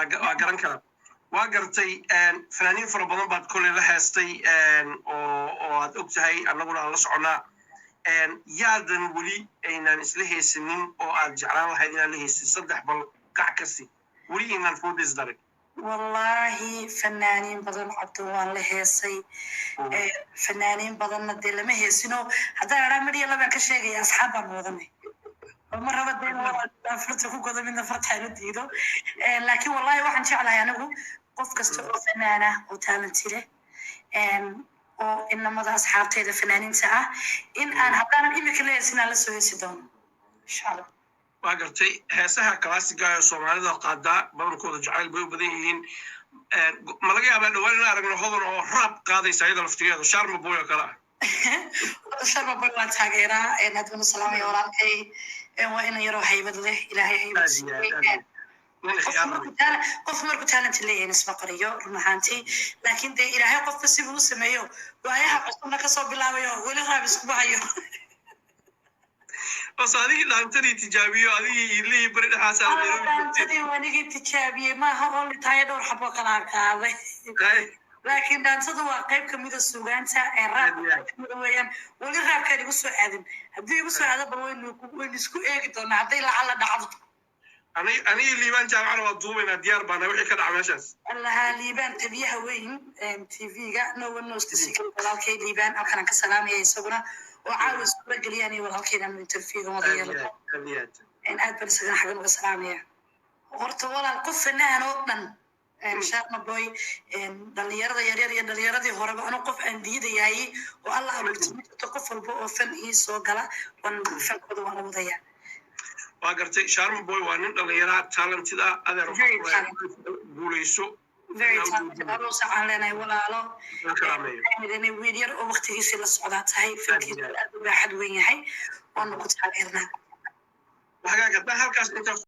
Waa garan karaa, waa gartay. Fanaaniin fara badan baad kolley la heestay oo aad og tahay, annaguna aan la soconnaa. Yaadan weli aynaan isla heesanin oo aad jeclaan lahayd inaad la heystid? Saddex bal qac kasi, weli inaan foodis darin. Wallaahi fanaaniin badan, Cabdo, waan la heesay. Fanaaniin badanna dee lama heesino. Haddaan adhaa midhiya labaan ka sheegaya, asxaab baan wadanay oo ma raba dee in farta ku godo, midna fartaan u diido. Laakiin wallahi waxaan jeclahay anigu qof kasta oo fanaana oo talent leh oo inamada asxaabteyda fanaaniinta ah in aan haddaanan imika la heesin aan la soo heesi doono, insha Allah. Waa gartay. Heesaha classic-ga ee Soomaalida qaadaa badankooda jacayl bay u badan yihiin. Ma laga yaabaa dhowaan in aragno Hodan oo rap qaadaysa iyada laftigeeda, Sharma Boy oo kale ah? Sharma Boy waan taageeraa, aad baan u salaamaya walaalkay. Waa inan yaroo haybad leh, Ilaahay haybad Aad iyo aad, aad siiyey. iyo aad. Nin Qof khiyaar markuu leh. Qof markuu talent leeyahay isma qariyo run ahaantii, laakiin dee Ilaahay qofka siduu u sameeyo, waayaha cusubna kasoo bilaabayo, weli rap iskuma hayo. Bas adigii dhaantadii tijaabiyo, adigii iilihii beri dhexaasaa Nairobi joogtay. Dhaantadii wanigii tijaabiyey, maaha only tayo, dhowr xabo kalaan qaaday, laakiin dhaantadu waa qayb kamida suugaanta ee rap-ka. Aad iyo aad. Qayb kamida weeyaan. Weli rap-kaan igu soo aadin. Haddii igu soo aado, bal waynu isku eegi doonaa hadday lacala dhacdo. Anigii Liibaan Jaamacana waa duubaynaa, diyaar baana wixii ka dhaca meeshaas. Allaha, Liibaan tabiyaha weyn TV-ga, no one knows the secret. Walaalkay Liibaan halkanaan ka salaamaya isaguna oo caawa iskuula geliyaan iyo walaalkaynan interview-ga wada Aad iyo yeelano. aad, aad iyo aad. Aad baan isagana xaggan uga salaamaya. Horta walaal, qof fanaan oo dhan, Sharma Boy, dhalinyarada yaryar iyo dhalinyaradii horeba, anu qof aan diidayaay oo Alla abuurta ma jirto. Qof walba oo fan ii soo gala waan fankooda waan la wadaya. Waa gartay. Sharma Boy waa nin dhallinyaraa talented ah, adeer. Very waxaan ku leeyahay guuleyso. Very talented. Aroos waxaan leenahay, walaalo. La karaameeyo. Inay wiil yar oo waqtigiisii la socdaa tahay, fankiisu aad u baaxad weyn yahay, waanu ku taageernaa. Hagaag, haddaan halkaas intaas.